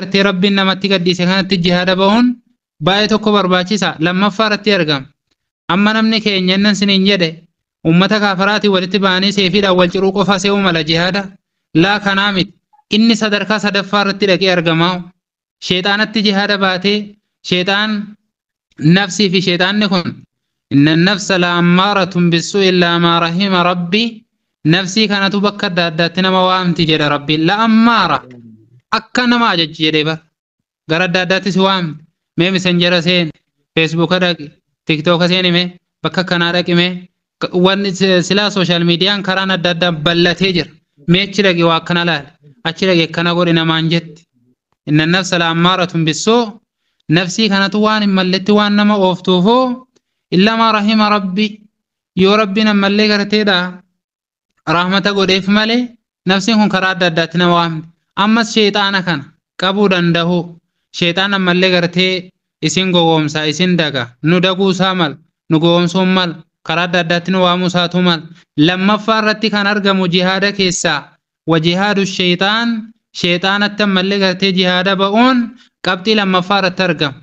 Gartee Rabbiin namatti gadhiise kanatti jihaada bahuun baay'ee tokko barbaachisa. Lammaffaa irratti argama. Amma namni keenya innan siniin jedhe ummata kaafaraatiin walitti ba'anii seefiidhaan wal ciruu qofa se'uu mala jihaada. Laa kanaa miti. Inni sadarkaa sadaffaa irratti dhaqee argamaa. Sheexaanatti jihaada baatee sheexaan nafsii fi sheexaanni kun inna nafsa la ammaaratun bisuu illaa maa rahima rabbi, nafsii kanatu bakka adda addaatti nama waamti jedha Rabbiin. La ammaara akka nama ajajji jedhee bara gara adda addaatti si waamti. Mee Messenger seen, Facebooka dhaqi, TikToka seeni, mee bakka kanaa dhaqi, mee wanni silaa social mediaan karaan adda addaa bal'atee jira. Mee achi dhaqi, waa akkana laali, achi dhaqi, akkana godhi namaan jetti. Inna nafsa la ammaaratun bissuu, nafsii kanatu waan hin malletti waan nama ooftuufuu, illaa maa rahima rabbi, yoo Rabbiin ammallee garteedha rahmata godheef malee nafsiin kun karaa adda addaatti nama waamti. Ammas sheexaana kana qabuu danda'u. Sheexaan ammallee gartee isin gowwoomsa, isin daga, nu daguusaa mala, nu gowwoomsuun mala, karaa adda addaatti nu waamuusaatu mala. Lammaffaa irratti kan argamu jihaada keessaa wajihaadu sheexaan, sheexaanatti ammallee gartee jihaada ba'uun qabxii lammaffaa irratti argama.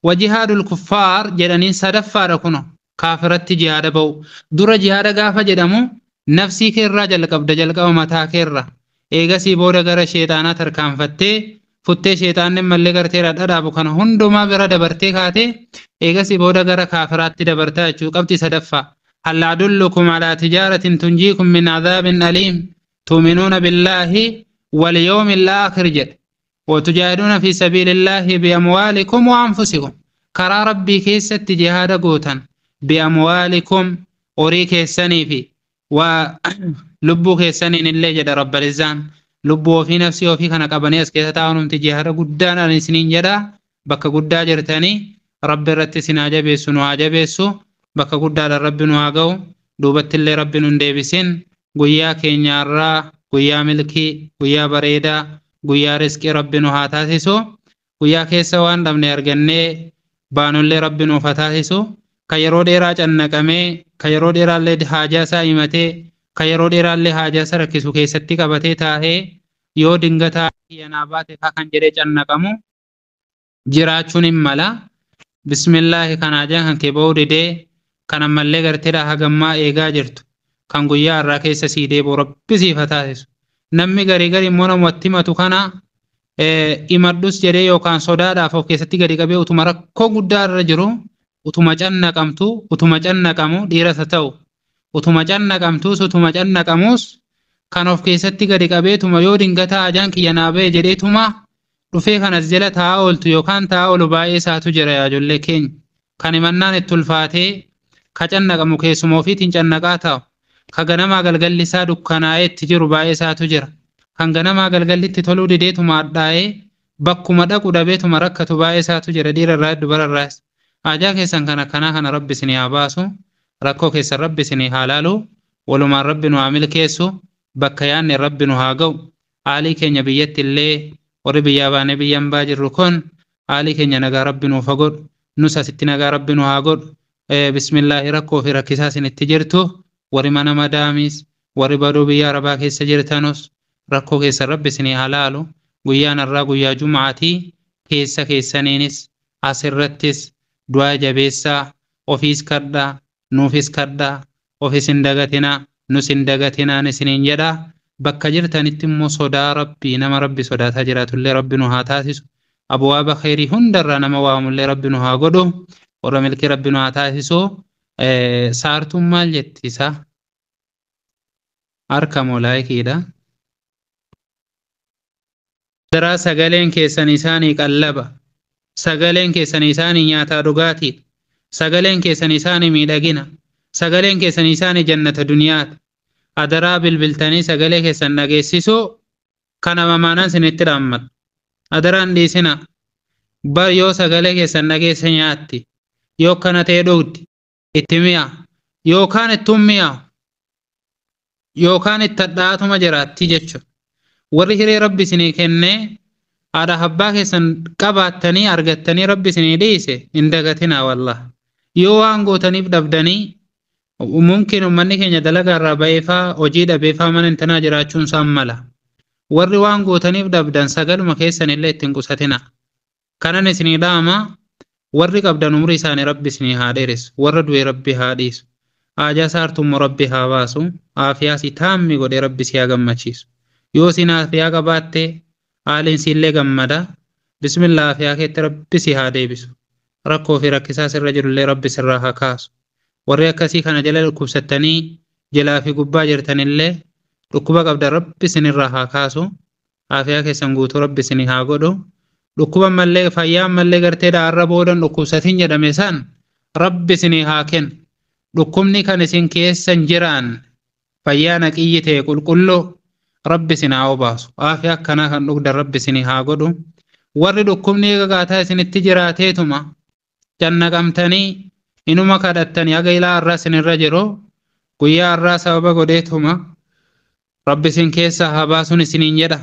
Wajihaadul kuffaar jedhaniin sadaffaadha kuno kaafiratti jihaada ba'u. Dura jihaada gaafa jedhamu nafsii keerraa jalqabda, jalqaba mataa keerraa. Eegasii booda gara sheexaanaa tarkaanfattee futtee sheexaanni ammallee gartee dhadhaabu kana hundumaa bira dabartee kaatee eegasii booda gara kaafiraatti dabartaa jechuudha qabxii sadaffaa. هل أدلكم على تجارة تنجيكم من عذاب أليم تؤمنون بالله واليوم الآخر جد وتجاهدون في سبيل الله بأموالكم وأنفسكم. كرا ربي كيست جهاد قوتا بأموالكم أوري كيسني في ولبو كيسني اللي جد رب العزان lubbuu ofii nafsii ofii kana qabanii as keessa taa'uun jihaada guddaan ani isiniin jedha. Bakka guddaa jirtanii Rabbi irratti isin haa jabeessu, nu haa jabeessu. Bakka guddaadhaan Rabbi nu haa ga'u, duubatti illee Rabbi nu hin deebisin. Guyyaa keenyaarraa guyyaa milkii, guyyaa bareedaa, guyyaa riskii Rabbi nu haa taasisu. Guyyaa keessa waan dhabne argannee baanullee Rabbi nuuf haa taasisu. Ka yeroo dheeraa cannaqamee, ka yeroo dheeraallee haajaa isaa himatee, ka yeroo dheeraallee haajaa isa rakkisu keessatti qabatee taa'ee yoo dingataa yanaa baate faa kan jedhee cannaqamu jiraachuun hin mala. Bismillaahi, kan haajaan kan kee ba'uu didee kan ammallee garteedhaa hagammaa eegaa jirtu kan guyyaa har'aa keessa sii deebi'u Rabbi siif haa taasisu. Namni garii garii immoo namatti himatu kana himadhus jedhee yookaan sodaadhaaf of keessatti gadi qabee utuma rakkoo guddaa irra jiru, utuma cannaqamtu, utuma cannaqamu, dhiiras haa ta'u utuma cannaqamtus utuma cannaqamus kan of keessatti gadi qabeetuma yoo dingataa ajaan kiyya naa ba'e jedheetuma dhufee kanas jala taa'aa ooltu yookaan taa'aa oolu baay'ee isaatu jira yaa ijoollee keenya. Kan himannaan itti ulfaatee ka cannaqamu keessuma ofiitiin cannaqaa taa'u, ka ganamaa galgalli isaa dukkanaa'ee itti jiru baay'ee isaatu jira. Kan ganamaa galgalli itti toluu dideetuma hadhaa'ee bakkuma dhaqu dhabeetuma rakkatu baay'ee isaatu jira, dhiira irraa dubara irraas. Haajaa keessan kan akkanaa kana Rabbi isinii haa baasu. Rakkoo keessan Rabbi isinii haa laalu. Walumaan Rabbi nu haa milkeessu. Bakka yaadne Rabbi nu haa ga'u. Haalii keenya biyyatti illee warri biyyaa baanee biyya hambaa jirru kun haalii keenya nagaa Rabbi nuuf haa godhu. Nus asitti nagaa Rabbi nu haa godhu. Bismillaahi, rakkoo fi rakkisaa isinitti jirtu warri mana madaamis, warri baduu biyya arabaa keessa jirtanus rakkoo keessan Rabbi isinii haa laalu. Guyyaan har'aa guyyaa jum'aatii, keessa keessaniinis asirrattis du'aa jabeessaa, ofiis kadhaa, nuufis kadhaa, ofis hin dagatinaa, nus hin dagatinaan isiniin jedha. Bakka jirtanitti immoo sodaa Rabbii nama Rabbi sodaataa jiraatullee Rabbi nu haa taasisu. Abwaaba khayrii hundarraa nama waamullee Rabbi nu haa godhu. Warra milkii Rabbi nu haa taasisu. Saartuun maal jetti isaa? Harka moo laayikiidha? Daraa sagaleen keessan isaanii qallaba. Sagaleen keessan isaanii nyaataa dhugaatiidha. Sagaleen keessan isaanii miidhagina. Sagaleen keessan isaanii jannata duniyaati. Adaraa bilbiltanii sagalee keessan dhageessisuu kana mamaanaan isinitti dhaammadha. Adaraan dhiisina. Bar yoo sagalee keessan dhageesse nyaatti. Yoo akkana ta'e dhugdi. Itti mi'a. Yookaan ittuun mi'aawu. Yookaan itti hadhaa'atuma jiraatti jechuudha. Warri hiree Rabbi isinii kennee haadha abbaa keessan qabaattanii argattanii Rabbi isinii dhiise hin dagatinaa wallah. Yoo waan gootaniif dhabdanii mumkin uummanni keenya dalagaa irraa ba'eefaa hojii dhabeefaa mana intanaa jiraachuun isaan mala. Warri waan gootaniif dhabdan sagaluma keessanillee ittiin qusatina. Kanan isinii dhaama warri qabdan umrii isaanii rabbi isinii haa dheeressu. Warra du'e rabbi haa dhiisu. Haajaa saartummoo rabbi haa baasu. Aafiyaa si taammi godhee rabbi si haa gammachiisu. Yoo isin aafiyaa qabaatte haaliin siillee gammada. Bismillah aafiyaa keetti rabbi si haa deebisu. Rakkoo fi rakkisaa sirra jirullee rabbi sirraa haa kaasu. Warri akkasii kana jala dhukkubsattanii jalaa fi gubbaa jirtanillee dhukkuba qabdan rabbi isinirraa haa kaasu. Aafiyaa keessan guutuu rabbi isinii haa godhu. Dhukkuba mallee fayyaa mallee gartee daarra boodan dhukkubsatin jedhame san rabbi isinii haa kennu. Dhukkubni kan isin keessan jiraan fayyaa naqiyyi ta'e qulqulluu rabbi isin haa obaasu. Aafiyaa akkanaa kan dhugdan rabbi isinii haa godhu. Warri dhukkubni eegagaataa isinitti jiraateetuma cannaqamtanii inuma kadhattanii haga ilaa har'aa isinirra jiru guyyaa har'aa sababa godheetuma rabbi isin keessaa haa baasuun isiniin jedha.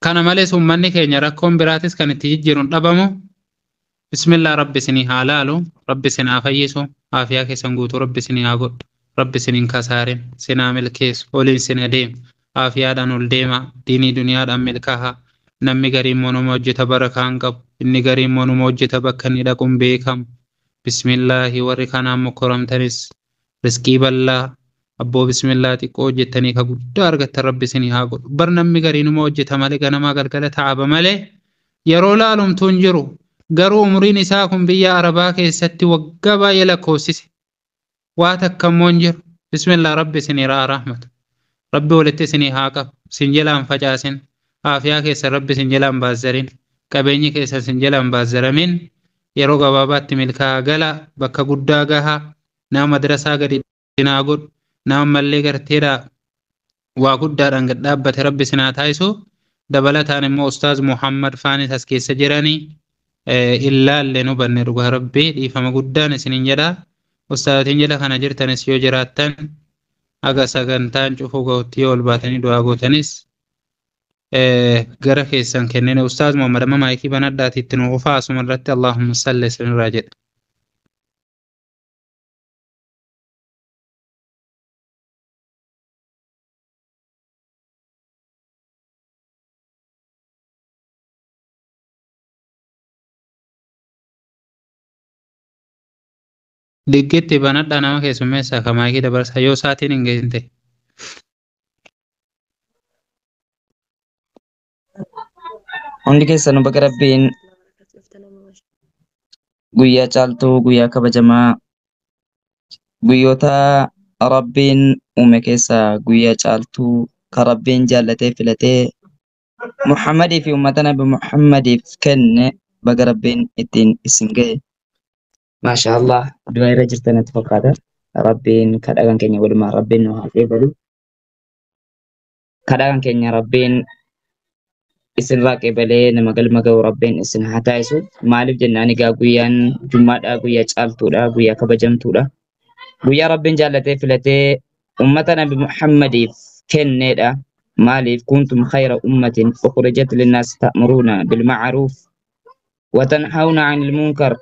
Kana malees uummanni keenya rakkoon biraatis kan itti jijjiiruun dhabamu. Bismillah rabbi isinii haa laalu, rabbi isin haa fayyisu, aafiyaa keessan guutuu rabbi isinii haa godhu, rabbi isin hin kasaarin, isin haa milkeessu, oliin isin adeemu, aafiyaadhaan ol deema, diinii duniyaadhaan milkaa'a. Namni gariin monuma hojjeta barakaa hin qabu, inni gariin monuma hojjeta bakka inni dhaquun beekamu. Bismillaahi warri kanaan mokkoramtanis riskii bal'aa abboo bismillaa xiqqoo hojjettanii ka guddaa argattan rabbi isinii haa godhu. Bar namni gariinuma hojjeta malee ganamaa galgala taa'aba malee yeroo laalumtuu hin jiru. Garuu umriin isaa kun biyya Arabaa keessatti waggaa baay'ee lakkoofsise. Waa takka immoo hin jiru. Bismillaa rabbi isinii haa rahmatu. Rabbi walitti isinii haa qabu. Isin jalaan facaasin. Aafiyaa keessan rabbi isin jalaan baazzarin. Qabeenyi keessan isin jalaan baazzaramin. Yeroo gabaabaatti milkaa'aa gala. Bakka guddaa gahaa. Nama madrasaa gadi isin haa godhu. Nama mallee garteedhaa waa guddaadhaan gad dhaabbate rabbi isin haa taasisu. Dabalataan immoo Ustaaz Muhammad Faanis as keessa jiranii. Illaallee nu banne dhugaa rabbii dhiifama guddaan isiniin jedha. Ustaazotiin jala kana jirtanis yoo jiraattan haga sagantaan cufuu gahutti yoo ol baatanii du'aa gootanis gara keessan kennine. Ustaaz Muhammad amma maayikii banadhaati itti nu fufaa asuma irratti Allahumma salli isinirraa jedha. Diggitti banadhaa nama keessummeessaa ka maayikii dabarsaa yoo sa'aatiin hin geessine ta'e. Hundi keessanuu baga Rabbiin guyyaa caaltuu, guyyaa kabajamaa, guyyoota Rabbiin uume keessaa guyyaa caaltuu kan Rabbiin jaallatee filatee Muhammadii fi uummata Nabi Muhammadiif kenne baga Rabbiin ittiin isin ga'e. Maasha Allah, du'a irra jirtan natti fakkaata. Rabbiin kadhaa keenya walumaa Rabbiin nu haa eegalu. Kadhaan keenya Rabbiin isinirraa qeebalee nama galma ga'u Rabbiin isin haa taasisu. Maaliif jennaan egaa guyyaan Jummaadhaa guyyaa caaltuudha, guyyaa kabajamtuudha. Guyyaa Rabbiin jaallatee filatee uummata Nabi Muhammadiif kenneedha. Maaliif kuntum khayra ummatin ukhrijat linnaas ta'muruuna bilma'ruuf wa tanhawna 'anil munkar.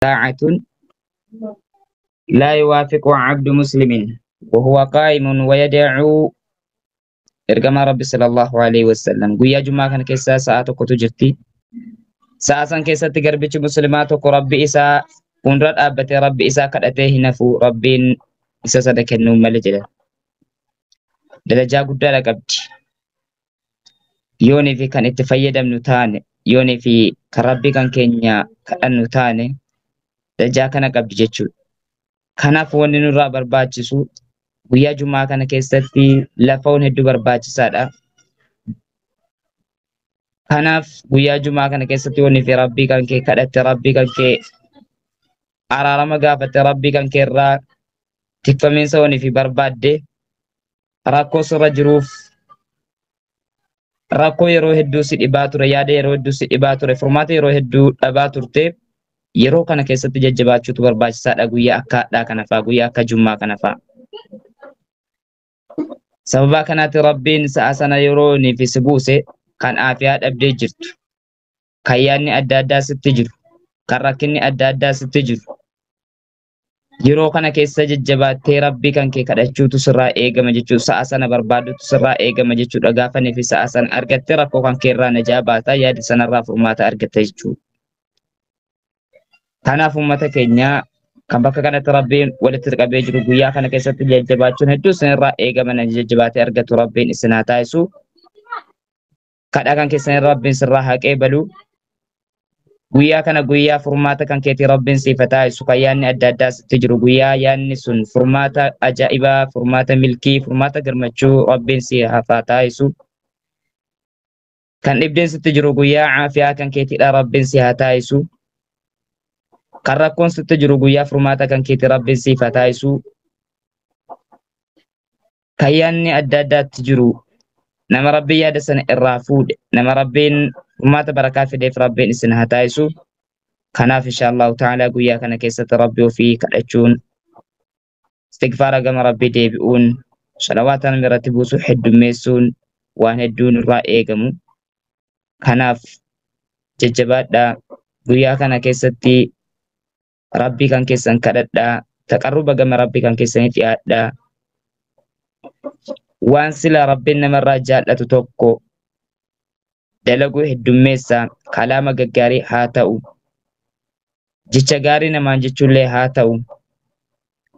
ساعة لا يوافق عبد مسلم وهو قائم ويدعو ergamaa Rabbi sallallahu alaihi wasallam guyyaa Jumaa kana keessa sa'a tokkotu jirti. Sa'a san keessatti garbichi muslimaa tokko Rabbi isaa fuuldura dhaabbatee Rabbi isaa kadhatee hin hafu Rabbiin isa sana kennuu malee jedha. Darajaa guddaadha qabdi. Yoonii fi kan itti fayyadamnu taane, yoonii fi kan Rabbi kan keenya kadhannu taane darajaa kana qabdi jechuudha. Kanaaf wanni nurraa barbaachisu guyyaa Jumaa kana keessatti lafoon hedduu barbaachisaadha. Kanaaf guyyaa Jumaa kana keessatti wanni fi Rabbii kan kee kadhatte, Rabbii kan kee araarama gaafatte, Rabbii kan kee irraa tikfamiinsa wanni fi barbaadde rakkoo sirra jiruuf rakkoo yeroo hedduu si dhibaa ture, yaada yeroo hedduu si dhibaa ture, furmaata yeroo hedduu dhabaa turte Yeroo kana keessatti jajjabaachuutu barbaachisaadha. Guyyaa akka hadhaa kana fa'aa, guyyaa akka jummaa kana fa'aa. Sababa kanaatti Rabbiin sa'a sana yeroo niif si buuse kan aafiyaa dhabdee jirtu, kan yaadni adda addaa sitti jiru, kan rakkinni adda addaa sitti jiru. Yeroo kana keessa jajjabaattee Rabbii kan kee kadhachuutu sirraa eegama jechuudha. Sa'a sana barbaadutu sirraa eegama jechuudha. Gaafa niif sa'a sana argatte rakkoo kan kee irraa najaa baataa, yaada sanarraa furmaata argatta jechuudha. Kanaaf uummata keenya kan bakka kanatti Rabbiin walitti qabee jiru guyyaa kana keessatti jajjabaachuun hedduu isinirraa eegama. Na jajjabaatee argatu Rabbiin isin haa taasisu. Kadhaa kan keessan Rabbiin sirraa haa qeebalu. Guyyaa kana guyyaa furmaata kan keetii Rabbiin siif haa taasisu. Kan yaadni adda addaa sitti jiru guyyaa yaadni sun furmaata ajaa'ibaa, furmaata milkii, furmaata gammachuu Rabbiin si haa taasisu. Kan dhibdeen sitti jiru guyyaa caafiyaa kan keetiidha Rabbiin si haa taasisu. Kan rakkoon sitti jiru guyyaa furmaata kan keetii Rabbiin siif haa taasisu. Kan yaadni adda addaatti jiru nama Rabbiin yaada sana irraa fuudhe, nama Rabbiin furmaata barakaa fideef Rabbiin isin haa taasisu. Kanaaf inshaallahu ta'ala guyyaa kana keessatti Rabbi ofii kadhachuun, istighfaara gama Rabbii deebi'uun, salawaata nama irratti buusuu heddummeessuun waan hedduun irraa eegamu. Kanaaf jajjabaadhaa, guyyaa kana keessatti Rabbii kan keessan kadhadhaa, taqarruba gama Rabbii kan keessanii dhiyaadhaa. Waan sila Rabbiin namarraa jaallatu tokko dalaguu heddummeessaa, kalaama gaggaarii haa ta'u, jecha gaarii namaan jechuullee haa ta'u,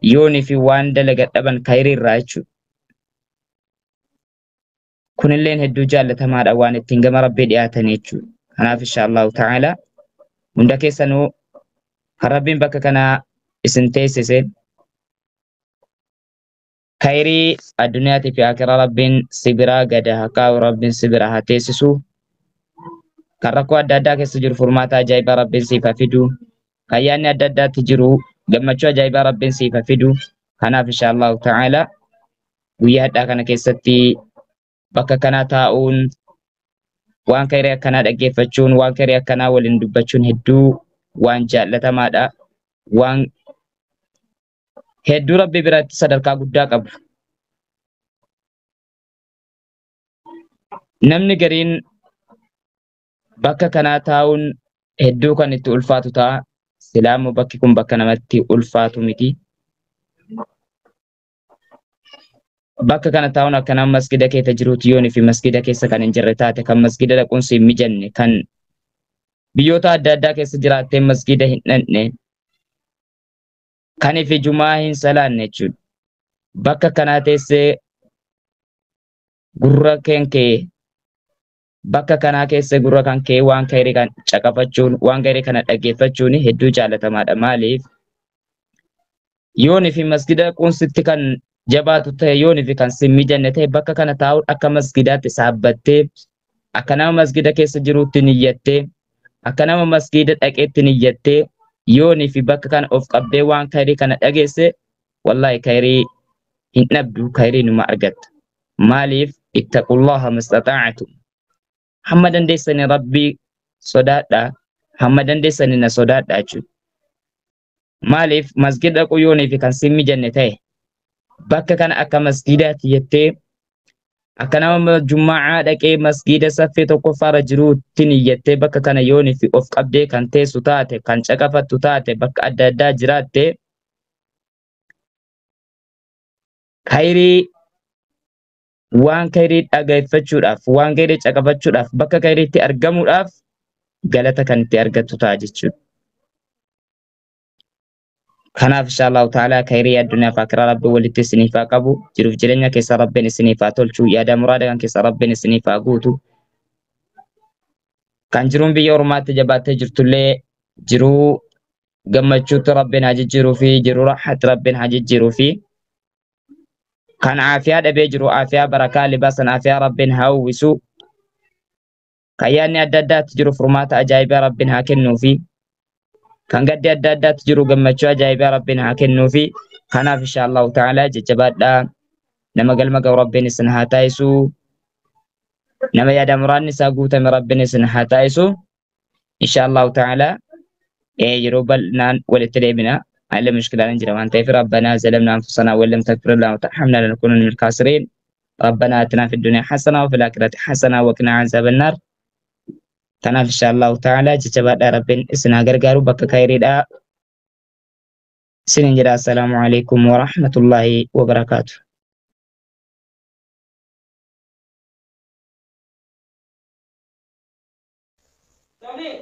yoonii fi waan dalaga dhaban khayriirraa jechuudha. Kunilleen hedduu jaallatamaadha waan ittiin gama Rabbii dhiyaatan jechuudha. Kanaaf inshaallahu ta'ala hunda keessanuu kan Rabbiin bakka kanaa isin teessise khayrii addunyaatii fi akiraa Rabbiin si biraa gada haa kaa'u, Rabbiin si bira haa teessisu. Kan rakkoo adda addaa keessa jiru furmaata ajaa'ibaa Rabbiin siif haa fidu. Kan yaadni adda addaatti jiru gammachuu ajaa'ibaa Rabbiin siif haa fidu. Kanaaf inshaallahu ta'ala guyyaa hadhaa kana keessatti bakka kanaa taa'uun, waan khayrii akkanaa dhaggeeffachuun, waan khayrii akkanaa waliin dubbachuun hedduu waan jaallatamaadha. Waan hedduu Rabbi biratti sadarkaa guddaa qabu. Namni gariin bakka kanaa taa'uun hedduu kan itti ulfaatu ta'a. Silaamoo bakki kun bakka namatti ulfaatu miti. Bakka kana taa'uun akka nama masgida keessa jiruuti yoonii fi masgida keessa kan hin jirre taate, kan masgida dhaquun si hin mijanne, kan biyyoota adda addaa keessa jiraattee masgida hin dhaqne, kan fi jumaa hin salaanne jechuudha. Bakka kanaa teessee gurra kee bakka kanaa keessa gurra kan kee waan khayrii kan caqafachuun, waan khayrii kana dhaggeeffachuun hedduu jaallatamaadha. Maaliif? Yoonii fi masgida dhaquun sitti kan jabaatu ta'e, yoonii fi kan si mijanne ta'e, bakka kana taa'uun akka masgidaatti saabbattee, akka nama masgida keessa jiruutti niyyattee, akka nama masgida dhaqeetti niyyattee, yoonii fi bakka kana of qabdee waan khayrii kana dhageesse, wallaahi khayrii hin dhabdu, khayrii numa argatta. Maaliif? Ittaqullaha mastata'atum. Hamma dandeessanii Rabbii sodaadhaa, hamma dandeessanii na sodaadhaa jechuudha. Maaliif? Masgida dhaquu yoonii fi kan si mijanne ta'e, bakka kana akka masgidaatti jettee, akka nama jummaa dhaqee masgida saffee tokkoffaarra jiruutti niyyattee bakka kana yoonii fi of qabdee kan teessu taate, kan caqafattu taate, bakka adda addaa jiraatte, khayrii waan khayrii dhaggeeffachuudhaaf, waan khayrii caqafachuudhaaf, bakka khayriitti argamuudhaaf galata kan itti argattu ta'a jechuudha. Kanaaf inshaallahu ta'ala khayrii addunyaa fi akiraa Rabbiin walitti isiniif haa qabu. Jiruuf jireenya keessa Rabbiin isiniif haa tolchu. Yaada muraada kan keessa Rabbiin isiniif haa guutu. Kan jiruun biyya ormaatti jabaattee jirtullee jiruu gammachuutti Rabbiin haa jijjiiruu fi jiruu raaxaatti Rabbiin haa jijjiiruu fi kan aafiyaa dhabee jiru aafiyaa barakaa libaasan aafiyaa Rabbiin haa uwwisu. Kan yaadni adda addaatti jiru furmaata ajaa'ibaa Rabbiin haa kennuufi. Kan gaddi adda addaatti jiru gammachuu ajaa'ibaa Rabbiin haa kennuufi. Kanaaf inshaallahu ta'ala jajjabaadhaa. Nama galma ga'u Rabbiin isin haa taasisu. Nama yaada muraadni isaa guutame Rabbiin isin haa taasisu. Inshaallahu ta'ala Yeroo bal'inaan walitti deebina. Alle mushkilaan jira waan ta'eef ربنا ظلمنا أنفسنا وإن لم تغفر لنا وترحمنا لنكونن من الخاسرين. ربنا آتنا في الدنيا حسنة وفي الآخرة حسنة وقنا عذاب النار. Kanaaf inshaallahu ta'ala jajjabaadhaa rabbiin isin haa gargaaru bakka khayriidhaa isinin jedha. Assalaamu alaikum wa rahmatullahi wa barakaatu.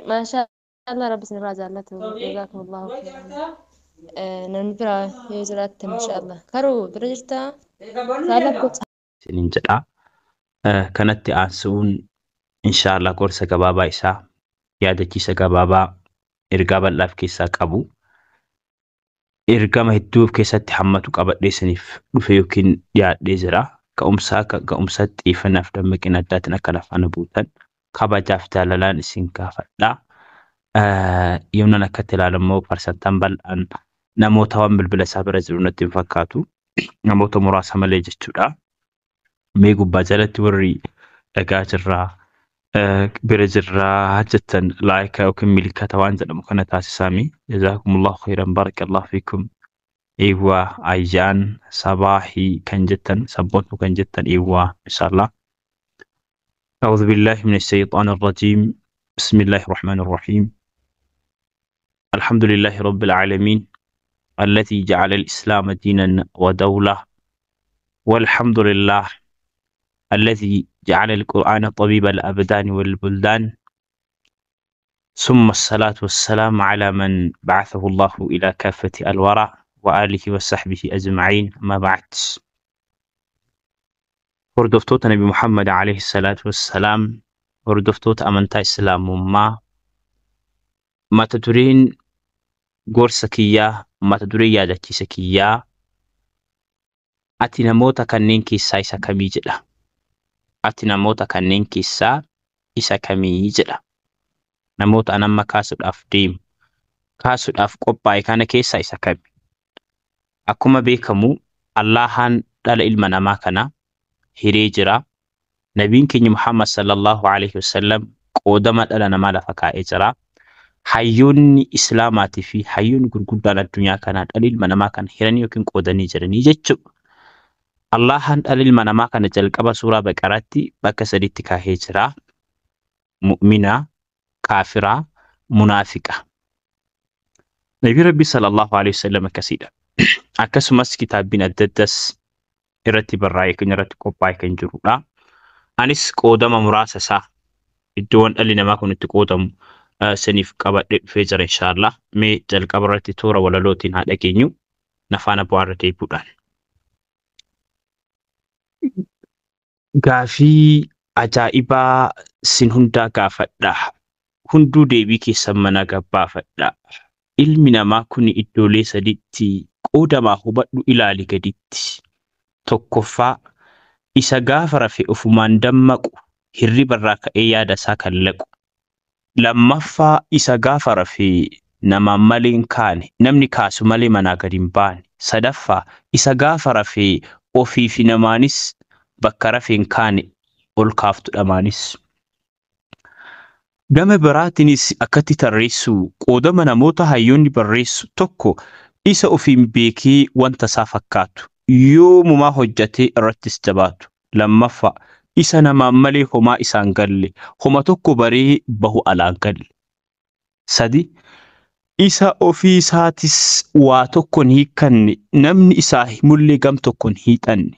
Maashaa Allah rabbi isinirraa jaallatu. Jazaakumullahu khairan. Namni biraa yoo jiraatte maashaa Allah. Karuu bira jirtaa? Saala gosa. Isinin jedha. Kanatti aansuun inshaallah gorsa gabaabaa isaa yaadachiisa gabaabaa ergaa bal'aa of keessaa qabu ergama hedduu of keessatti hammatu qabadhee isiniif dhufe yookiin dhiyaadhee jira. Ka'umsaa akka ka'umsaatti xiyyeeffannaaf dammaqina addaatiin akka lafaana buutan kabajaaf jaalalaan isin gaafadha. Yoomnan akkatti ilaalu parsantaan bal'aan namoota waan bilbila isaa bira jiru natti hin fakkaatu. Namoota muraasa malee jechuudha. Mee gubbaa jalatti warri dhagaa jirraa bira jirraa jettan laayika yookiin milkata waan jedhamu kana taasisaami. Jazaakumullahu khairan barakallahu fiikum. Eewwaa ayyaan sabaahii kan jettan sabboontuu kan jettan eewwaa inshaallah. أعوذ بالله من الشيطان الرجيم. بسم الله الرحمن الرحيم. الحمد لله رب العالمين الذي جعل الإسلام دينا ودولة، والحمد لله الذي جعل القرآن طبيب الأبدان والبلدان، ثم الصلاة والسلام على من بعثه الله إلى كافة الورى وآله وصحبه أجمعين. ما بعد، hordoftoota Nabi Muhammad alayhi salaatu wassalaam, hordoftoota amantaa Islaamummaa, mata dureen gorsa kiyyaa, mata dureen yaadachiisa kiyyaa, ati namoota kanneen keessaa isa kamii jedha. Ati namoota kanneen keessaa isa kamii jedha. Namoota an amma kaasuudhaaf deemu, kaasuudhaaf qophaa'e kana keessaa isa kami? Akkuma beekamu Allahaan dhala ilma namaa kana hiree jira. Nabiin keenya Muhammad sallallahu alaihi wasallam qoodama dhala namaa lafa kaa'ee jira. Hayyoonni Islaamaatii fi hayyoonni gurguddaan addunyaa kanaa dhala ilma namaa kana hiranii yookiin qoodanii jiranii jechuudha. Allahaan dhala ilma namaa kana jalqaba suuraa Baqaraatti bakka sadiitti kaahee jira. Mu'mina, kaafiraa, munaafiqa. Nabii Rabbi sallallahu alaihi wasallam akkasiidha. Akkasumas kitaabbiin adda addaas irratti barraa'ee kan irratti qophaa'ee kan jirudha. Anis qoodama muraasa isaa iddoowwan dhalli namaa kun itti qoodamu saniif qabadhee dhufee jira inshaallah. Mee jalqaba irratti toora walalootiin haa dhageenyu nafaana bu'aarra deebi'uudhaan. Gaafii ajaa'ibaa sin hundaa gaafadha. Hunduu deebii keessan mana gabbaafadha. Ilmi namaa kun iddoolee sadiitti qoodamaa hubadhu ilaali gaditti. Tokkoffaa, isa gaafa rafe ofumaan dammaqu hirribarraa ka'ee yaada isaa kan laqu. Lammaffaa, isa gaafa rafe namaan malee hin kaane, namni kaasu malee manaa gadi hin baane. Sadaffaa, isa gaafa rafe ofii fi namaanis bakka rafe hin kaane ol kaaftu dhamaanis. Gama biraatiinis akkatti tarreessu qoodama namoota hayyoonni barreessu: tokko, isa ofiin beekee wanta isaa fakkaatu yoomumaa hojjetee irrattis jabaatu. Lammaffaa, isa namaan malee homaa isaan galle homa tokko baree bahu alaan galle. Sadi, isa ofii isaatis waa tokko hin hiikkanne namni isaa himullee gam tokko hin hiixanne.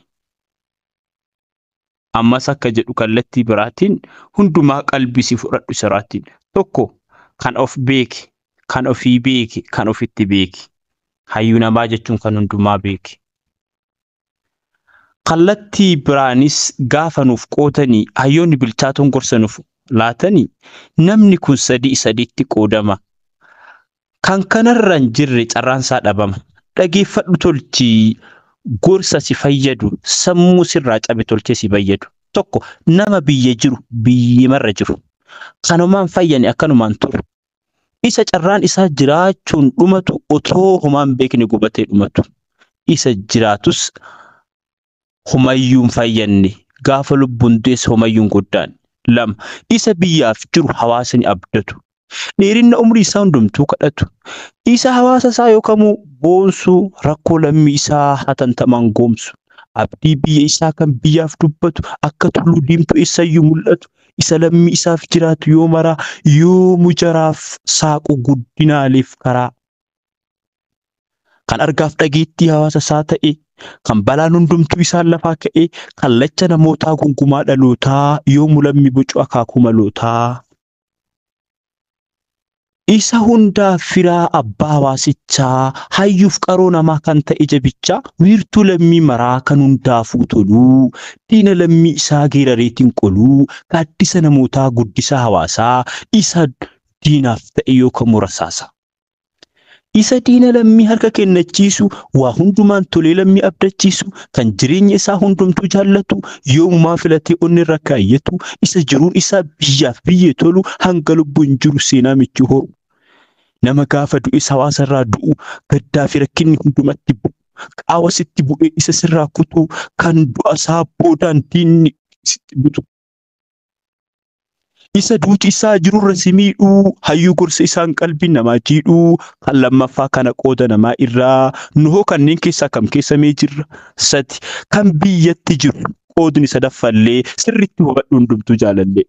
Ammas akka jedhu kallattii biraatiin hundumaa qalbii si fudhadhu siraatiin. Tokko, kan of beeke, kan ofii beeke, kan ofitti beeke. Hayyuu namaa jechuun kan hundumaa beeke. Kallattii biraanis gaafa nuuf qootanii hayyoonni bilchaatoon gorsa nuuf laatanii namni kun sadii sadiitti qoodama. Kan kanarra hin jirre carraan isaa dhabama. Dhageeffadhu tolchii gorsa si fayyadu sammuu sirraa cabe tolchee si fayyadu. Tokko, nama biyya jiru biyyimarra jiru. Kanumaan fayyani akkanumaan turu. Isa carraan isaa jiraachuun dhumatu otoo homaan beekne gubatee dhumatu. Isa jiraatus homayyuu hin fayyanne gaafa lubbuun du'es homayyuu hin goddaanne. Lama, isa biyyaaf jiru hawaasni abdatu. Dheerinna umrii isaa hundumtuu kadhatu. Isa hawaasa isaa yookamuu boonsu rakkoo lammii isaa hatantamaan goomsu. Abdii biyya isaa kan biyyaaf dubbatu akka tulluu diimtuu eessayyuu mul'atu. Isa lammii isaaf jiraatu yoo maraa yoomu jaraaf saaqu guddinaaleef karaa. Kan argaaf dhageettii hawaasa isaa ta'e, kan balaan hundumtuu isaan lafaa ka'e, kallacha namootaa gungumaa dhalootaa yoomu lammi bocu akaakuu malootaa. Isa hundaa firaa abbaa hawaasichaa, hayyuuf qaroo namaa kan ta'e jabichaa, wiirtuu lammii maraa kan hundaafuu toluu, diina lammii isaa geerareetiin qoluu, gaaddisa namootaa guddisa hawaasaa, isa diinaaf ta'e yookaan rasaasa. Isa diina lammii harka kennachiisu, waa hundumaan tolee lammii abdachiisu, kan jireenya isaa hundumtuu jaallatu, yoomumaa filatee onni irra kaayyatu, isa jiruun isaa biyyaaf biyyee tolu, hanga lubbuun jiru seenaa michuu horu. Nama gaafa du'es hawaasa irraa du'u, gaddaa fi rakkinni hundumatti bu'u, qaawa sitti bu'ee isa sirraa kutu, kan du'a isaa boodaan diinni sitti butu. Isa duuti isaa jirurra si miidhuu, hayyuu gorsa isaan qalbii namaa jiidhuu, kan lammaffaa kana qooda namaa irraa, nuhoo kanneen keessaa kam keessa mee jirra? Sadi, kan biyyatti jiru, qoodni sadaffallee sirriitti hubadhu hundumtuu jaalallee.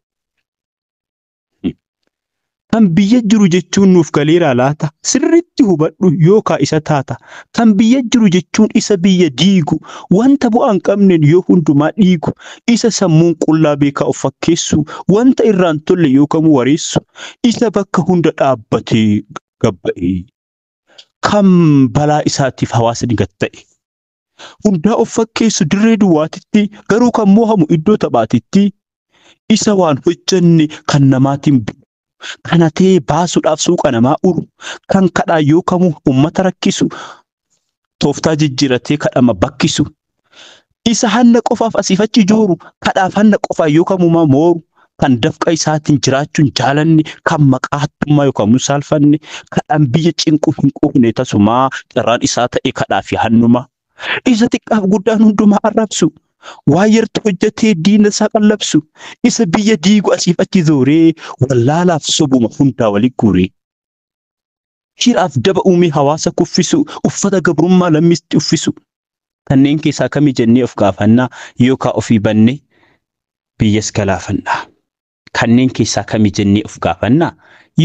Kan biyya jiru jechuun nuuf galeeraa laata? Sirriitti hubadhu yookaa isa taata. Kan biyya jiru jechuun isa biyya diigu, wanta bu'aa hin qabneen yoo hundumaa dhiigu, isa sammuun qullaa beekaa of fakkeessu, wanta irraan tolle yookaan wareessu, isa bakka hunda dhaabbatee gabba'e, kan balaa isaatiif hawaasni gad ta'e. Hundaa of fakkeessu dirree duwwaatitti, garuu kan moohamu iddoo taphaatitti, isa waan hojjenne kan namaatiin bu'u. Kana ta'ee baasuudhaaf suuqa namaa uru, kan kadhaa yookamu uummata rakkisu, tooftaa jijjiiratee kadhama bakkisu, isa hanna qofaaf asiif achi jooru, kadhaaf hanna qofaa yookamumaa mooru, kan dafqa isaatiin jiraachuun jaalanne, kan maqaa hattummaa yookaan saalfanne, kadhaan biyya cinquu hin quufne tasumaa carraan isaa ta'e kadhaa fi hannuma. Isa xiqqaaf guddaan hundumaa arrabsu. Waa yartu hojjetee diina isaa qallabsu, isa biyya diigu asiif achi zooree, wallaalaaf sobuma hundaa walitti guuree. Hiraaf daba uumee hawaasa kuffisu, uffata gabrummaa lammiitti uffisu. Kanneen keessaa kami jennee of gaafannaa yookaan ofii banne biyyas galaafannaa. Kanneen keessaa kami jennee of gaafannaa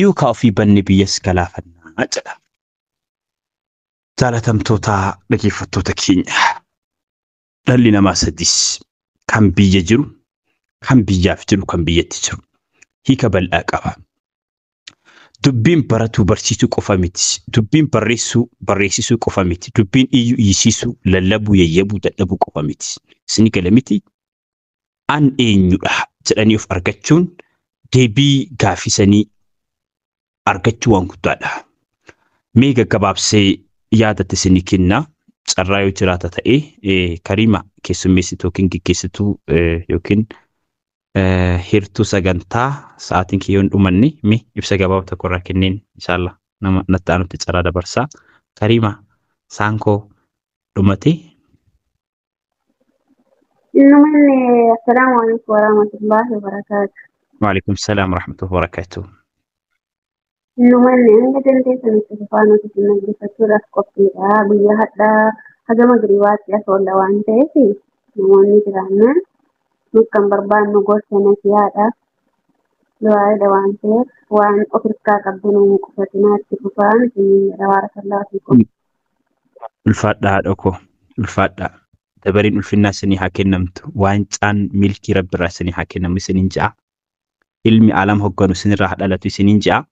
yookaan ofii banne biyyas galaafannaa jedha. Jaalatamtoota dhaggeeffattoota keenya. Dhalli namaa sadis kan biyya jiru, kan biyyaaf jiru, kan biyyatti jiru. Hiika bal'aa qaba. Dubbiin baratuu barsiisuu qofa miti. Dubbiin barreessuu barreessisuu qofa miti. Dubbiin iyyuu iyyisiisuu, lallabuu, yayyabuu, dadhabuu qofa miti. Isin gala miti. An eenyudha jedhanii of argachuun deebii gaaffisanii argachuu waan guddaadha. Mee gaggabaabsee yaadatti isinii kenna. Carraa yoo jiraata ta'e Kariima keessummeessituu yookiin geggeessituu yookiin hirtuu sagantaa sa'aatiin kiyyoon dhumanne mi ibsa gabaabaa tokko irraa kenneen inshallah nama natti aanutti carraa dabarsaa. Kariima saankoo dhumate. Innumanne assalaamu alaikum warahmatullahi wabarakaatu. Waalaikum salaam warahmatullahi wabarakaatu. Innumanne hanga dandeessanitti fufaa nuti isin dhaggeeffachuudhaaf qophiidha. Guyyaa hadhaa haga magriibaatti as oolla waan ta'eef namoonni jiraannan nuti kan barbaannu gorsa nasihaadha. Du'aadha waan ta'eef waan of hirkaa qabdu nu qufatinaa itti fufaa isiniin jedha baarakallaahu fiikum. Ulfaadhaa haadha koo ulfaadhaa. Dabariin ulfinnaa isinii haa kennamtu. Waancaan milkii rabbiirraa isinii haa kennamu isiniin ja'a. Ilmi alam hogganu isinirraa haa dhalatu isiniin ja'a.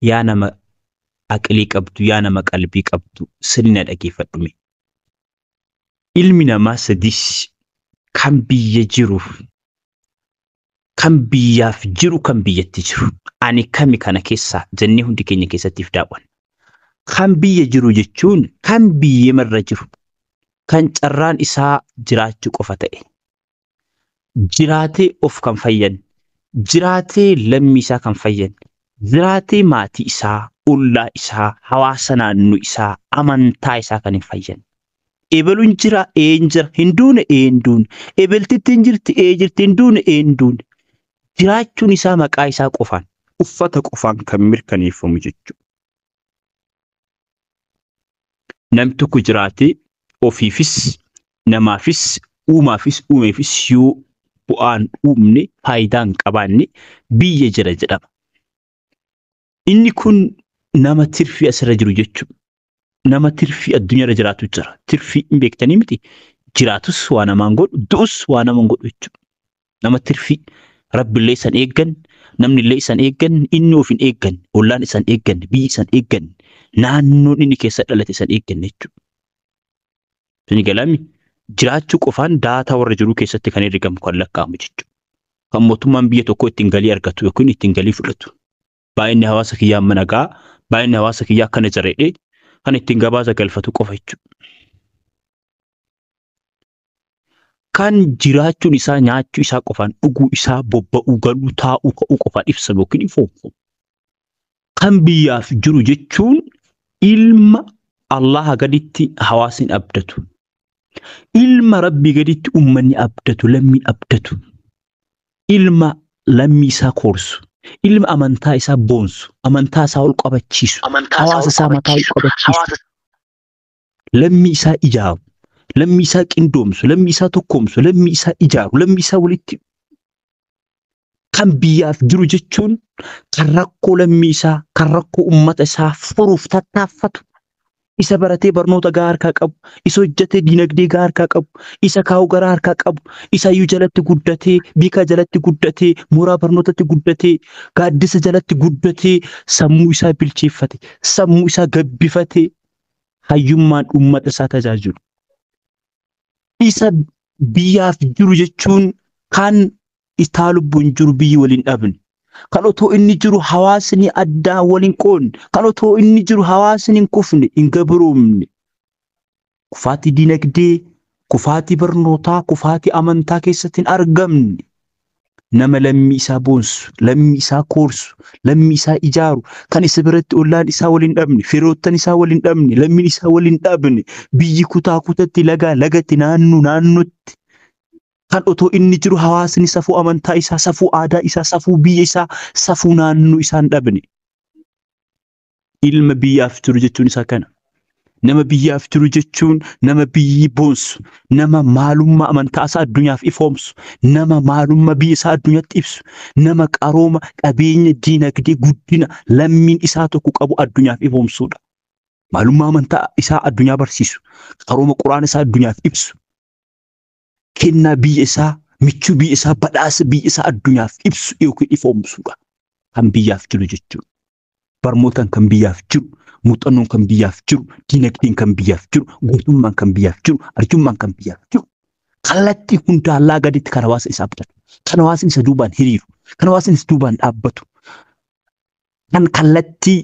Yaa nama aqlii qabdu, yaa nama qalbii qabdu, sirna dhaggeeffadhu. Ilmi namaa sadis kan biyya jiru, kan biyyaaf jiru, kan biyyatti jiru. Ani kami kana keessaa jennee hundi keenya keessattiif daawwanna. Kan biyya jiru jechuun kan biyyeemarra jiru, kan carraan isaa jiraachuu qofa ta'e. Jiraatee of kan fayyan, jiraatee lammii isaa kan fayyan, jiraatee maatii isaa, ollaa isaa, hawaasa naannoo isaa, amantaa isaa kan hin fayyan. Ebeluun jira, een jira, hin duune, een duune. Ebeltitti hin jirti, ee jirti, hin duune, een duune. Jiraachuun isaa maqaa isaa qofaan, uffata qofaan kan mirkaneeffamu jechuudha. Namni tokko jiraatee ofiifis, namaafis, uumaafis, uumeefis yoo bu'aan uumne, faayidaa hin qabaanne biyya jira jedhama. Inni kun nama tirfii asirra jiru jechuudha. Nama tirfii addunyaarra jiraatu jira. Tirfii hin beektanii miti. Jiraatus waa namaan godhu, du'us waa namaan godhu jechuudha. Nama tirfii rabbillee isan eeggan, namnillee isan eeggan, inni of hin eeggan, ollaan isan eeggan, biyyi isan eeggan, naannoon inni keessa dhalate isan eeggan jechuudha. Suni galami jiraachuu qofaan daataa warra jiruu keessatti kan herregamu kan lakkaa'amu jechuudha. Kan mootummaan biyya tokkoo ittiin galii argatu yookiin ittiin galii fudhatu. Baay'inni hawaasa kiyyaa amma nagaa, baay'inni hawaasa kiyyaa akkana jareedhe kan ittiin gabaasa galfatu qofa jechuudha. Kan jiraachuun isaa nyaachuu isaa qofaan, dhuguu isaa, bobba'uu, galuu, taa'uu, ka'uu qofaan ibsamu yookiin ifoomfamu. Kan biyyaaf jiru jechuun ilma Allaha gaditti hawaasni abdatu. Ilma Rabbii gaditti uummanni abdatu, lammiin abdatu. Ilma lammii isaa koorsu. Ilma amantaa isaa boonsu, amantaa isaa ol qabachiisu, hawaasa isaa mataa ol qabachiisu, lammii isaa ijaaru, lammii isaa qindoomsu, lammii isaa tokkoomsu, lammii isaa ijaaru, lammii isaa walitti kan biyyaaf jiru jechuun kan rakkoo lammii isaa, kan rakkoo uummata isaa furuuf tattaaffatu, isa baratee barnoota gahaa harkaa qabu, isa hojjetee dinagdee gahaa harkaa qabu, isa kaa'u garaa harkaa qabu, isa iyyuu jalatti guddatee, biikaa jalatti guddatee, mooraa barnootatti guddatee, gaaddisa jalatti guddatee, sammuu isaa bilcheeffate, sammuu isaa gabbifate, hayyummaan uummata isaa tajaajilu. Isa biyyaaf jiru jechuun kan isaa lubbuun jiru biyyi waliin dhabne. Kan otoo inni jiru hawaasni addaa waliin qoodne, kan otoo inni jiru hawaasni hin kufne, hin gabroomne. Kufaatii dinagdee, kufaatii barnootaa, kufaatii amantaa keessatti hin argamne. Nama lammii isaa boonsu, lammii isaa koorsu, lammii isaa ijaaru, kan isa biratti ollaan isaa waliin dhabne, firoottan isaa waliin dhabne, lammiin isaa waliin dhabne, biyyi kutaa kutatti, lagaa lagatti, naannoo naannootti. Kan otoo inni jiru hawaasni safuu amantaa isaa, safuu aadaa isaa, safuu biyya isaa, safuu naannoo isaa hin dhabne. Ilma biyyaaf jiru jechuun isaa kana. Nama biyyaaf jiru jechuun nama biyyi boonsu, nama maalummaa amantaa isaa addunyaaf ifoomsu, nama maalummaa biyya isaa addunyaatti ibsu, nama qarooma, qabeenya, diinagdee, guddina lammiin isaa tokko qabu addunyaaf ifoomsuudha. Maalummaa amantaa isaa addunyaa barsiisu, qarooma quraana isaa addunyaaf ibsu, kennaa biyya isaa, michuu biyya isaa, badhaasa biyya isaa addunyaaf ibsu yookiin ifoomsuudha. Kan biyyaaf jiru jechuudha. Barnootaan kan biyyaaf jiru, muuxannoon kan biyyaaf jiru, diinagdeen kan biyyaaf jiru, gootummaan kan biyyaaf jiru, arjummaan kan biyyaaf jiru. Kallattii hundaallaa gaditti kan hawaasa isaa abdatu, kan hawaasni isa duubaan hiriiru, kan hawaasni isa duubaan dhaabbatu, kan kallattii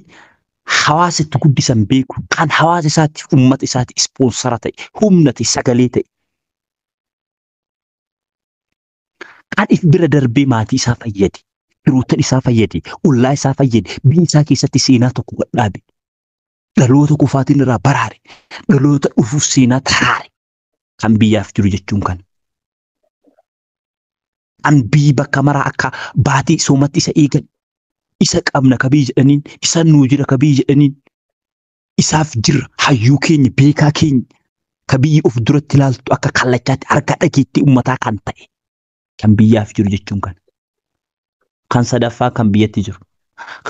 hawaasa itti guddisan beeku, kan hawaasa isaatti uummata isaatti ispoonsara ta'e, humna ta'e, sagalee ta'e. Kan if bira darbee maatii isaa fayyade, firoottan isaa fayyade, ollaa isaa fayyade, biyya isaa keessatti seenaa tokko gadhaabe, dhaloota kufaatiin irraa baraare, dhaloota dhufuuf seenaa taraare, kan biyyaaf jiru jechuun kana. Kan biyyi bakka maraa akka baatii soomatti isa eegan, isa qabna ka biyyi jedhaniin, isa nuu jira ka biyyi jedhaniin, isaaf jirra hayyuu keenya, beekaa keenya, ka biyyi of duratti ilaaltu akka kallachaatti harka dhageettii uummataa kan ta'e. Kan biyyaaf jiru jechuun kana. Kan sadaffaa kan biyyatti jiru.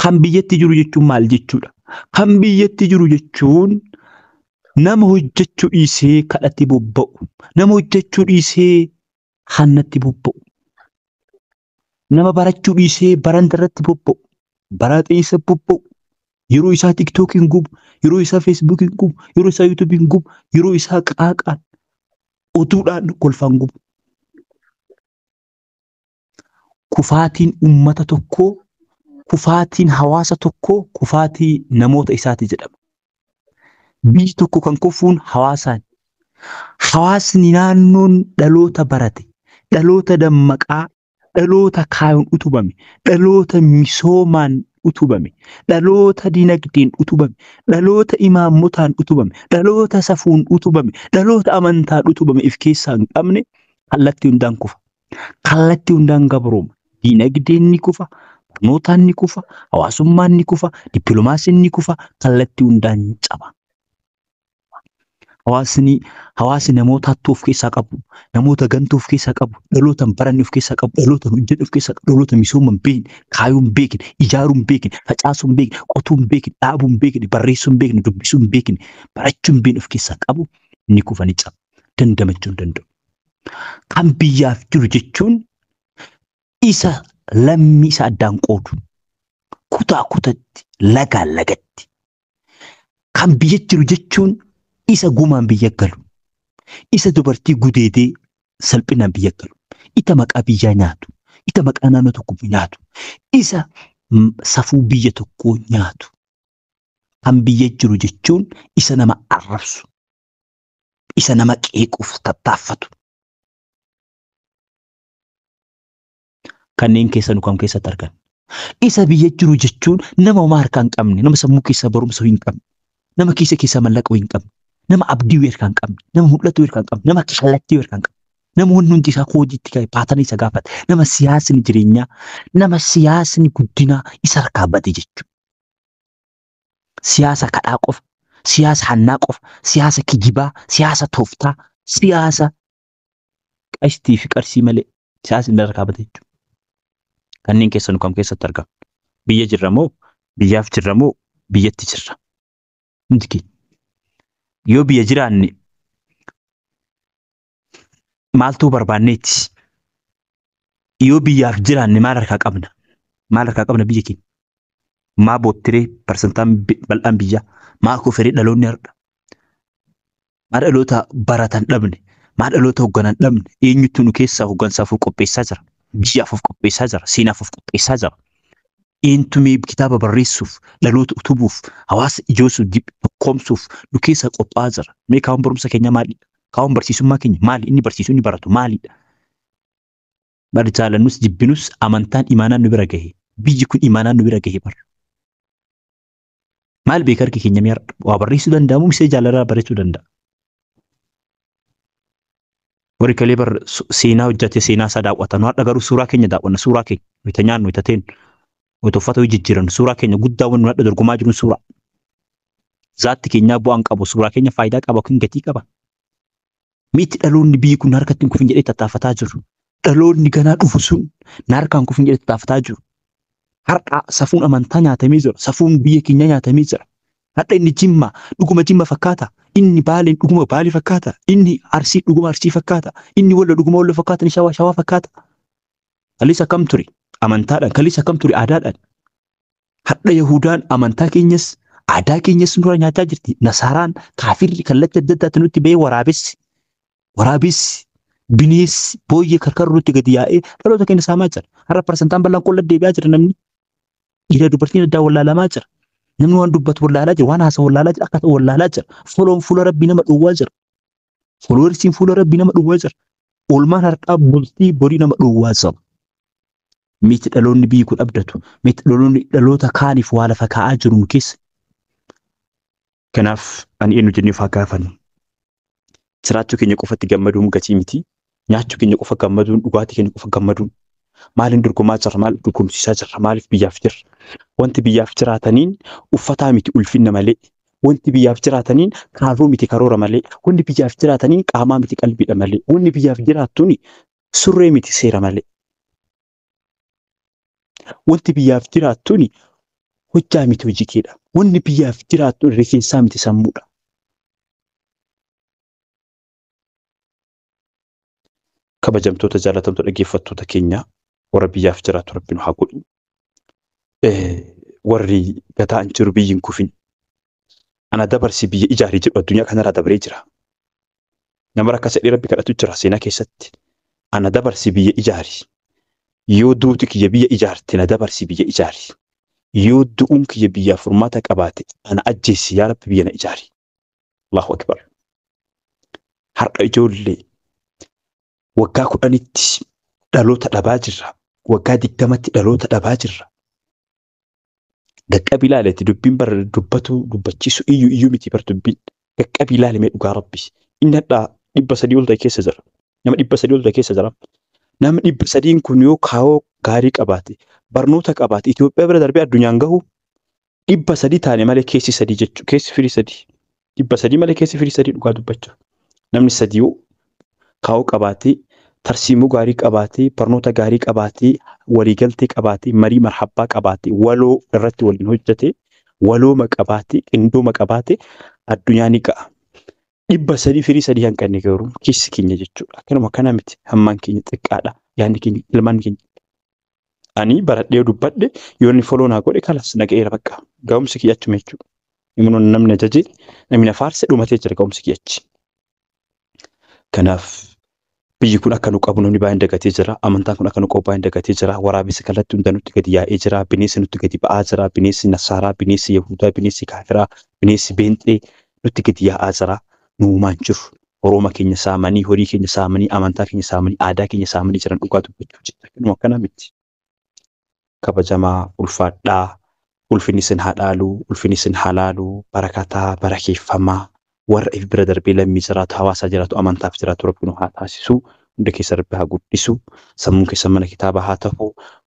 Kan biyyatti jiru jechuun maal jechuudha? Kan biyyatti jiru jechuun nama hojjechuu dhiisee kadhatti bobba'u, nama hojjechuu dhiisee hannatti bobba'u, nama barachuu dhiisee baranda irratti bobba'u, baraxeessa bobba'u, yeroo isaa tiktookiin gubu, yeroo isaa feesbuukiin gubu, yeroo isaa yuutuubiin gubu, yeroo isaa qaaqaan oduudhaan kolfaan gubu. Kufaatiin uummata tokkoo, kufaatiin hawaasa tokkoo, kufaatii namoota isaati jedhama. Biyyi tokko kan kufuun hawaasaan. Hawaasni naannoon dhaloota barate, dhaloota dammaqaa, dhaloota kaayoon utubame, dhaloota misoomaan utubame, dhaloota dinagdeen utubame, dhaloota imaammotaan utubame, dhaloota safuun utubame, dhaloota amantaan utubame if keessaa hin qabne kallattii hundaan kufa. Kallattii hundaan gabrooma. Diinagdeen ni kufa, barnootaan ni kufa, hawaasummaan ni kufa, dippiloomaasiin ni kufa, kallattii hundaan caba. Hawaasni namoota hattuu of keessaa qabu, namoota gantuu of keessaa qabu, dhaloota hin baranne of keessaa qabu, dhaloota hin hojjenne of keessaa qabu, dhaloota misooma hin beekne, kaayuu hin beekne, ijaaruu hin beekne, facaasuu hin beekne, qotuu hin beekne, dhaabuu hin beekne, barreessuu hin beekne, dubbisuu hin beekne, barachuu hin beekne of keessaa qabu ni kufa ni caba. Dandamachuu hin danda'u. Kan biyyaaf jiru jechuun isa lammii isa addaan qoodu kutaa kutatti lagaan lagatti. Kan biyya jiru jechuun isa gumaan biyya galu, isa dubartii gudeedee salphinaan biyya galu, isa maqaa biyyaa nyaatu, isa maqaa naannoo tokkoo nyaatu, isa safuu biyya tokkoo nyaatu. Kan biyya jiru jechuun isa nama arrabsu, isa nama qeequuf tattaaffatu. Kanneen keessa nu kam keessatti argan. Isa biyya jiru jechuun nama homaa harkaa hin qabne, nama sammuu keessaa barumsa hin qabne, nama keessa keessaa mallaqa hin qabne, nama abdii harkaa hin qabne, nama mul'atu harkaa hin qabne, nama kallattii harkaa hin qabne, nama wanni hundi isaa koojiitti ka'e baatanii isa gaafate, nama siyaasni jireenyaa, nama siyaasni guddinaa isa harkaa bade jechuudha. Siyaasa kadhaa qofa, siyaasa hannaa qofa, siyaasa kijibaa, siyaasa tooftaa, siyaasa qashtii fi qarsii malee siyaasni harkaa bade jechuudha. Kanneen keessa nu kam keessatti argamu? Biyya jirra moo? Biyyaaf jirra moo? Biyyatti jirra? Hundi keenya. Yoo biyya jiraanne maaltu barbaanneeti? Yoo biyyaaf jiraanne maal harkaa qabna? Maal harkaa qabna biyya keenya? Maa boottiree parsantaan bal'aan biyyaa? Maa kuferee dhaloonni har'a? Maa dhaloota baratan dhabne? Maa dhaloota hoogganan dhabne? Eenyutu nu keessaa hooggansaaf of qopheessaa jira? Biyyaaf of qopheessaa jira, seenaaf of qopheessaa jira. Eenyutu kitaaba barreessuuf, dhaloota utubuuf, hawaasa ijoosuuf, tokkoomsuuf nu keessa qophaa'aa jira. Mee kaawwan barumsa keenya maalidha? Kaawwan barsiisummaa keenya maali? Inni barsiisu inni baratu maalidha? Bari jaalannus jibbinus amantaan imaanaan nu bira gahe. Biyyi kun imaanaan nu bira gahe bara. Maal beeka harki keenya mee har'a? Waa barreessuu danda'amu misee jaalalaa barreessuu danda'a. Warri kalee bar seenaa hojjate seenaa isaa daawwatan. Har'a garuu suuraa keenya daawwanna. Suuraa keenya wayita nyaannu, wayita teennu, wayita uffata wayii jijjiirannu, suuraa keenya guddaa wanni har'a dorgomaa jiru suuraa. Zaatti keenyaa bu'aan qabu, suuraa keenya faayidaa qaba yookiin gatii qaba. Miitti dhaloonni biyyi kun harkatti hin kufin jedhee tattaafataa jiru. Dhaloonni ganaa dhufu sun na harkaan kufin jedhee tattaafataa jiru. Har'a safuun amantaa nyaatamee jira. Safuun biyya keenyaa nyaatamee jira. Har'a inni Jimma dhuguma Jimma fakkaata. Inni Baaleen dhuguma Baalee fakkaata. Inni Arsii dhuguma Arsii fakkaata. Inni Wallo dhuguma Wallo fakkaata. Inni Shawaa Shawaa fakkaata. Kaleessa akkam ture amantaadhaan, kaleessa akkam ture aadaadhaan. Har'a Yahudaan amantaa keenyas aadaa keenyas nurra nyaachaa jirti. Nasaaraan kaafirri kallattii adda addaatti nutti ba'ee waraabessi. Waraabessi bineensi booyyee karkarru nutti gadi yaa'ee dhaloota keenya saamaa jira. Har'a parsantaan bal'aan qolla deebi'aa jira namni. Dhiira dubartiin addaa wallaalamaa jira. Namni waan dubbatu wallaalaa jira, waan haasa'u wallaalaa jira, akka ta'u wallaalaa jira. Foloon fuula rabbii nama dhowwaa jira. Fooloorsiin fuula rabbii nama dhowwaa jira. Oolmaan har'aa bultii borii nama dhowwaa jira. Miti dhaloonni biyyi kun abdatu, miti dhaloonni dhaloota kaaniif waa lafa kaa'aa jiru nu keessa. Kanaaf ani eenyu jennee of haa gaafannu. Jiraachuu keenya qofatti gammaduun gatii miti. Nyaachuu keenya qofa gammaduun, dhugaatii keenya qofa gammaduun. Maaliin dorgomaa jirra? Maaliif dorgomsiisaa jirra? Maaliif biyyaaf jirra? Wanti biyyaaf jiraataniin uffataa miti ulfinna malee. Wanti biyyaaf jiraataniin kaarroo miti karoora malee. Wanti biyyaaf jiraataniin qaamaa miti qalbiidha malee. Wanni biyyaaf jiraattuun surree miti seera malee. Wanti biyyaaf jiraattuun hojjaa miti hojii keedha. Wanni biyyaaf jiraattuun rifeensaa miti sammuudha. Kabajamtoota jaalatamtoota dhaggeeffattoota keenya warra biyyaaf jiraatu rabbi nu haa godhu. Warri gataan jiru biyyi hin kufin. Ana dabarsi biyya ijaarii jedhu addunyaa kanarraa dabaree jira. Nama rakka sadii rabbi kadhatu jira seenaa keessatti. Ana dabarsi biyya ijaari. Yoo duuti kiyya biyya ijaarte na dabarsi biyya ijaari. Yoo du'uun kiyya biyyaaf furmaata qabaate ana ajjeesi yaa rabbi biyya na ijaari. Allahu akbar. Har'a ijoollee waggaa 10tti dhaloota dhabaa jirra. Waggaa 20tti dhaloota dhabaa jirra. Qaqqabi ilaaleeti dubbiin bara dubbatu dubbachiisu iyyuu iyyuu miti bar dubbiin. Qaqqabi ilaale mee dhugaa rabbi. Inni hadhaa 300 ol ta'e keessa jira. Nama 300 ol ta'e keessa jira. Namni 300 kun yoo kaayoo gaarii qabaate, barnoota qabaate, Itoophiyaa bira darbee addunyaan gahu 300 taane malee keessi sadii jechuudha. Keessi firii sadii. 300 malee keessi firii sadii dhugaa dubbachuu. Namni sadii yoo kaayoo qabaate, tarsiimoo gaarii qabaate, barnoota gaarii qabaate, waliigaltee qabaate, marii marhabbaa qabaate, waloo irratti waliin hojjete, walooma qabaate, qindooma qabaate addunyaa ni ga'a. 300 firii sadii hanqanne garuu keessi keenya jechuudha. Akkanuma kana miti hammaan keenya xiqqaadha. Yaadni keenya ilmaan keenya. Ani baradhee dubbadhe yoo inni foloo naa godhe kalas na ga'eera bakka. Ga'umsi kiyya achuma jechuudha. Immoo namni ajaje namni na faarse dhumatee jira ga'umsi kiyya achi. Kanaaf biyyi kun akka nu qabu namni baay'een dagatee jira. Amantaan kun akka nu qabu baay'een dagatee jira. Waraabessi kallattii hunda nutti gadi yaa'ee jira. Bineensi nutti gadi ba'aa jira. Bineensi Nasaaraa, bineensi Yahudaa, bineensi Kaafiraa, bineensi Beenxee nutti gadi yaa'aa jira. Nu uumaan jiru. Orooma keenya saamanii, horii keenya saamanii, amantaa keenya saamanii, aadaa keenya saamanii jiran dhugaa dubbachuu jecha. Kanuma akkana miti. Kabajamaa, ulfaadhaa, ulfinni isin haa dhaalu, ulfinni isin haa laalu, barakataa, barakeeffamaa, warra if bira darbee lammii jiraatu, hawaasaa jiraatu, amantaaf jiraatu Rabbi nu haa taasisu. Hunda keessa Rabbi haa guddisu. Sammuun keessa mana kitaabaa haa ta'u.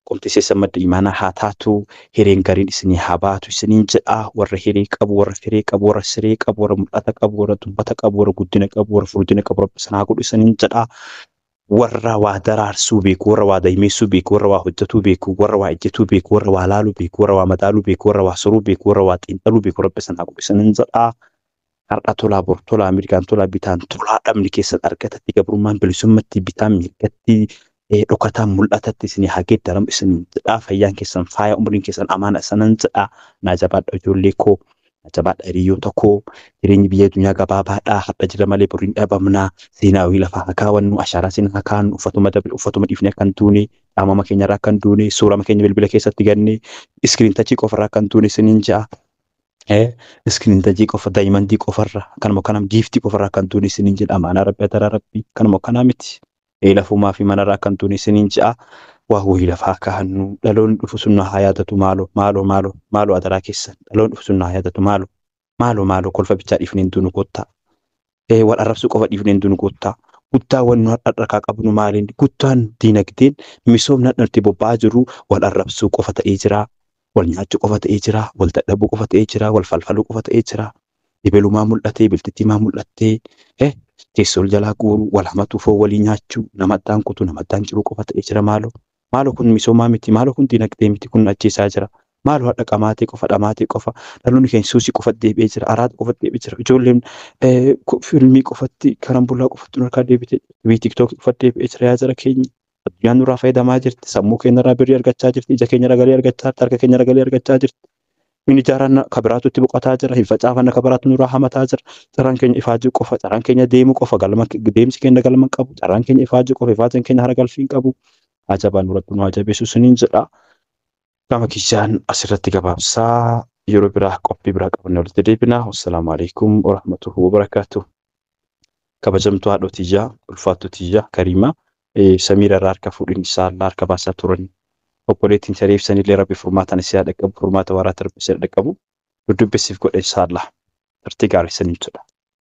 Qomti keessa madda imaanaa haa taatu. Hireen gariin isinii haa baatu isiniin jedha. Warra hiree qabu, warra firee qabu, warra siree qabu, warra mul'ata qabu, warra dubbata qabu, warra guddina qabu, warra furdina qabu Rabbi isin haa godhu isiniin jedha. Warra waa daraarsuu beeku, warra waa daymeessuu beeku, warra waa hojjetuu beeku, warra waa ejjetuu beeku, warra waa laaluu beeku, warra waa madaaluu beeku, warra waa soruu beeku, warra waa xiinxaluu beeku Rabbi isin haa godhu isiniin jedha. Har'a tolaa bor tolaa mirgaan tolaa bitaan tolaa dhabni keessan argatatti gabrummaan bilisummatti bitaan mirgatti dhokataan mul'atatti isinii haa geeddaramu isiniin jedha. Fayyaan keessan faaya umriin keessan amaana isanan jedha. Naa jabaadha ijoollee koo. Naa jabaadha hiriyoota koo. Jireenyi biyya addunyaa gabaabaadha. Har'a jira malee boriin dhabamna. Seenaa wayii lafaa haa kaawwannu. Ashaaraa seenaa haa kaa'annu. Uffatuma dabre uffatuma dhiifnee akka hin duune. Qaamama keenyarraa akka hin duune. Suurama keenya bilbila keessatti ganne. Iskiriin tachii qofarraa akka hin duune isiniin jedha. Iskiriin tachii qofa daayimandii qofarra kanuma kanam giiftii qofarraa akka hin duune isiniin jedha. Amaanaa Rabbi adaraa Rabbi kanuma kanaa miti. Lafumaa fi manarraa akka hin duune isiniin jedha. Waa wayii lafaa kaa'annu dhaloonni dhufu sun nu haa yaadatu maaloo maaloo maaloo maaloo adaraa keessan dhaloonni dhufu sun nu haa yaadatu maaloo maaloo maaloo kolfa bichaa dhiifnee hin duunu kottaa. Wal arrabsuu qofa dhiifnee hin duunu kottaa. Guddaa wanni nu har'a qabnu maaliin guddaan diinagdeen misoomni har'a nuti bobba'aa jirru wal arrabsuu qofa ta'ee jira. Wal nyaachuu qofa ta'ee jira. Wal dadhabuu qofa ta'ee jira. Wal falfaluu qofa ta'ee jira. Ebelumaa mul'atee biltittii maa mul'attee teessoo jalaa guuruu wal hamatu foon walii nyaachuu nama addaan kutuu nama addaan ciruu qofa ta'ee jira maaloo. Maaloo kun misoomaa miti maaloo kun diinagdee miti kun ajjeesaa jira. Maaloo hadha qamaatee qofa dhamaatee qofa dhaloonni keenya suusii qofa deebi'ee jira araada qofa deebi'ee jira ijoolleen fiilmii qofatti karambullaa qofatti nu harkaa deebitee jirti tiiktookii qofa deebi'ee jira yaa jara keenya. Addunyaan nurraa fayyadamaa jirti sammuu keenyarraa birrii argachaa jirti ija keenyarraa galii argachaa jirti harka keenyarraa galii argachaa jirti. Inni ijaaraan kabiraatu itti boqotaa jira hin facaafanna kabiraatu nurraa hamataa jira carraan keenya ifaajuu qofa carraan keenya deemuu qofa galma deemsi keenya galma hin qabu carraan keenya ifaajuu qofa ifaajeen keenya hara galfii hin qabu. Ajabaan nurratti nu haa jabeessu isiniin jedha. Gama kiyyaan asirratti gabaabsaa yeroo biraa qophii biraa qabannee walitti deebina. Wassalaamu alaikum warahmatullahi wabarakaatuh. Kabajamtuu haadha tiyyaa, ulfaattuu tiyyaa, Kariimaa, Samiira irraa harka fuudhin isaa harka baasaa turan. Obboleettiin saree ibsanillee Rabbi furmaatan isii haa dhaqqabu, furmaata waraata Rabbi isii haa dhaqqabu. Duddubbisiif godhe inshallah. Turtii gaarii isiniin jedha.